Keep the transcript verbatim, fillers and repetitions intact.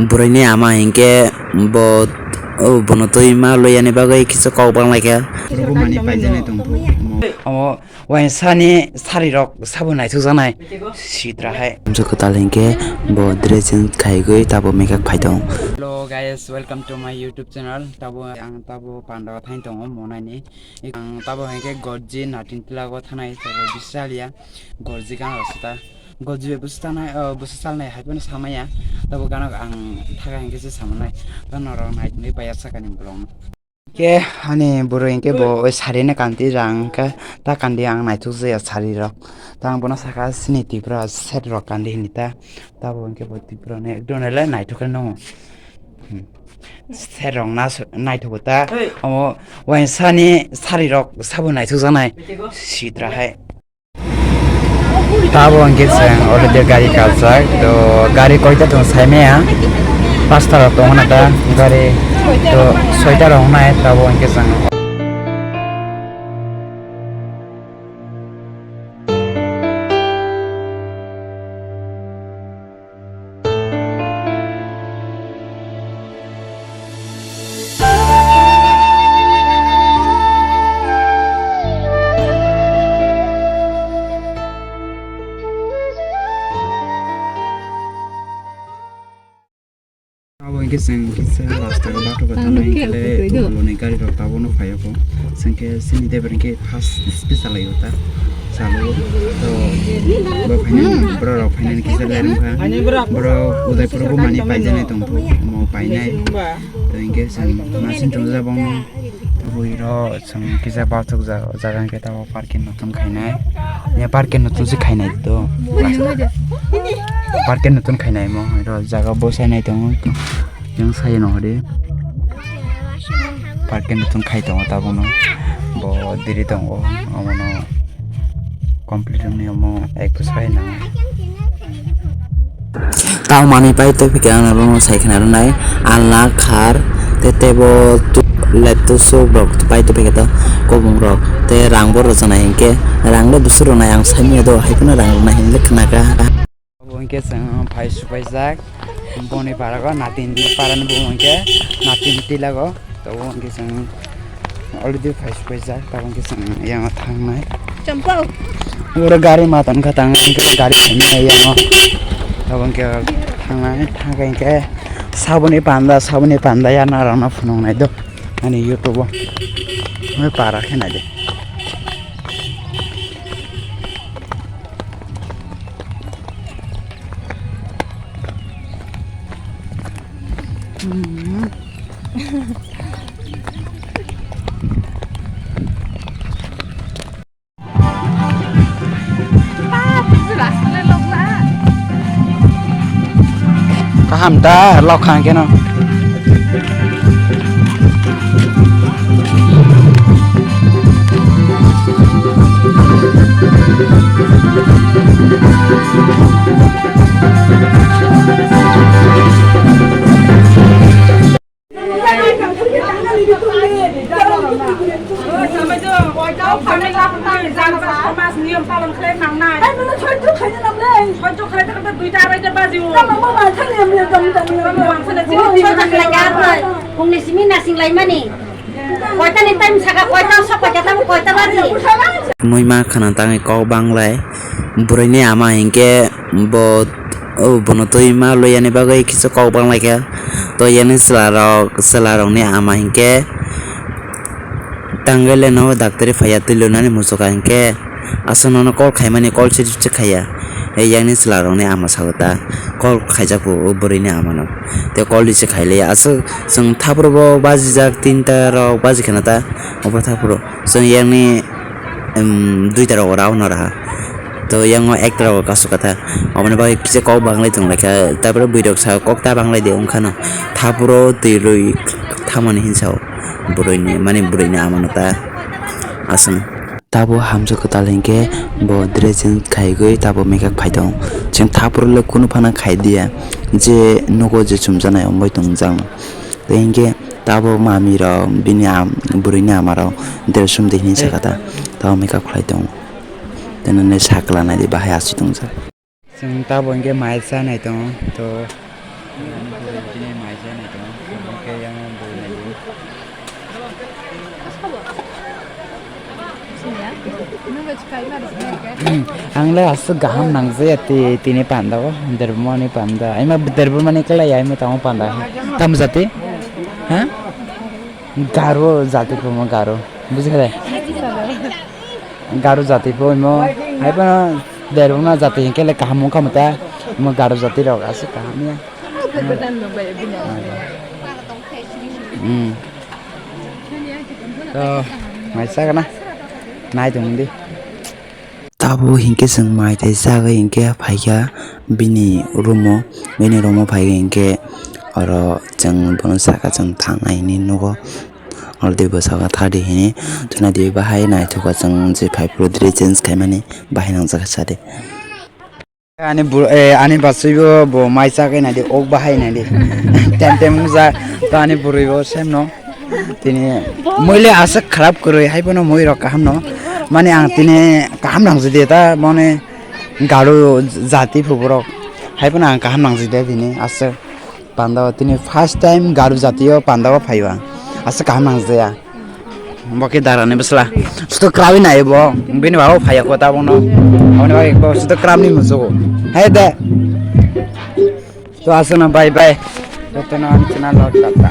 Bwrwini ama hinkhe bo, o, bono twi ma loyani bagwi kisa kok banglaikha. Rwmani paijaknai tongkhu. Omo waisani sarirok sabo naithokjaknai sitra hai. Amsa kwtal hinkhe bo dressing khaigwi tabo makeup khai tongo. Hello guys, welcome to my YouTube channel. Tabo ang tabo pandao thain tongo monani. Ang tabo hinkhe gorji natin tilago thanai tabo bisaliya gorji gana rosita. Gojbe bwsa chanai, o, bwsa salnai hai phano samaya. Tabo gana ang thaga hinkhe se samanai. Ta norok nai tongwi paiya sakani bolong. Ke ani bwrwi hinkhe bo oi sari na kanti rang khe ta kandi ang naithok jaya sari rok. Ta ang bono saka sini Tripura set rok kandi hini ta. Tabo hinkhe bo Tripura ni ekdom le naithok khe nongo. Hmm. Set rok na naithok ta. Omo waisani sari rok sabo naithok janai. Sitra hai. Tabo hwnkhe chwng already gari kaljak, to gari koita tongo saimaya, pasta rok tongo na ta gari, to soita rok wngnai tabo hwnkhe chwng. Abo hwnkhe chwng kisa rasta o bathok o thanai hwnkhe tei ukuloni gari rok tabukno phai o kho. Chwng khe chini debra hwnkhe first speed chalai o ta. Chalo to bo phainani borok rok phainani kisa lereng kha. Borok Udaipur bo manwi paijaknai tongkho, omo painai. To hinkhe chwng machine tongjak bongni. Bwrwi rok chwng kisa bathok jaga, o jaga hinkhe tabuk parking notun khainai. Ya parking notun se khainai to. Parking notun khainai mo, oro jaga bwsai nai tongo. Yang sai no hori. Parking notun khai tongo tabukno. Bo diri tongo, omono complete wngwi omo ek bwsai nang. Tamo manwi pai tongphikha ang bono sai khna rwnai, alna khar tei teibo laptop sok rok pai tongphikha ta, kobong rok tei rang bo rwchana hinkhe rang le bwswk rwnai ang saimanya do, hai phano rang rwnai hinwi khna kha. Obo hinkhe chwng phai supaijak boni parago natin parani bo hinkhe natin tilago. Tabuk hwnkhe chwng already phai supaijak, tabuk hwnkhe chwng yang thangnai. Champao. Oro gari ma tongkha tang, hwnkhe gari phaimani yango. Tabuk hwnkhe thangnai, thangkhe hwnkhe saboni panda, saboni panda ya narwkno phunuknai do ani YouTube o. Oi para khe naidi. Kaham ta lok khang keno. Phungni simi nasing laimani. Koitani time saka koita, sok koita tamo koita baji. Muima khana tangwi kok banglai. Bwrwini ama hinkhe bo, o, bono twi ma loyani bagwi kisa kok banglaikha. To yani chwlarok, chwlarokni ama hinkhe tangwi leno daktari phaiya twi lunani muchukha hinkhe aswk nono call khaimani call se receive se khaiya. Yakni chwlarokni ama sago ta call khaijak bo o bwrwini amano. Tei call receive se khailaiya. Aswk chwng thaphuru bo bajijak tinta rok baji khana ta obo thaphuru. Chwng yakni, em, duita rogo rao no raha. To yango ekta rogo kasu katha. Aboni bagwi kisa kok banglai tong laikha. Tabra bwrwi rok sao kok ta banglai de wngkha no. Thapuro twi rwi thamani hinsa o. Bwrwini, mani bwrwini amano ta aswk. Tabo hamjwk kwtal hinkhe bo dressing khaigwi tabo makeup khai tongo. Chwng thapuro le kunu phano khai diya. Je nogo je chumjanai wngbai tongjak. Tei hinkhe tabo mami rok bini am-, bwrwini ama rok dress sum di hinwi sakha ta, tabo makeup khlai tongo. Tei nini sakla naidi bahai aswk tongjak. Chwng tabuk hwnkhe mai chanai tongo, to ani pore tini mai chanai tongo, hwnkhe yang bo nai. Ang le aswk kaham nangjaya ti-, tini panda o, Derbuma ni panda. Aima Derbuma ni kwlai ya, aima tamo panda. Tamo jati? Ha? Garo jati komo Garo. Bujikha de? Garo jati bo imo. Hai phano Derbuma jati hinkhe le kaham wngkha mata. Imo Garo jati rok aswk kaham ya. Hmm. To, mai chakna. Nai tong di. Tabuk hinkhe chwng mai tai chagwi hinkhe phaikha bini room o, bini room o phaikha hinkhe oro chwng bono saka chwng thangnai hinwi nugo. Oro tei bwskango thadi hinwi thwna di bahai naithokha chwng je phai phuru dress change khaimani bahai nangjakha sadi. Ani bwrwi, eh, ani bwswibo bo mai chagwi naidi, ok bahai naidi. Tem tem wngja, to ani bwrwibo same no. Tini mui le aswk kharap kwrwi, hai bono mui rok kaham no. Mani ang tini kaham nangji de ta, mane Garo jati phuborok. Hai bono ang kaham nangji de tini aswk. Panda o tini first time Garo jati o panda o phai o ang. Aswk kaham nangji ya. Bo khe dara ni bwsla. Sudo krawi nai bo. Bini babo phai ya kho ta bono. Aboni bagwi bo sudo kram ni musugo. Hai de. To aswk na bye bye. Joto no ani channel o tata.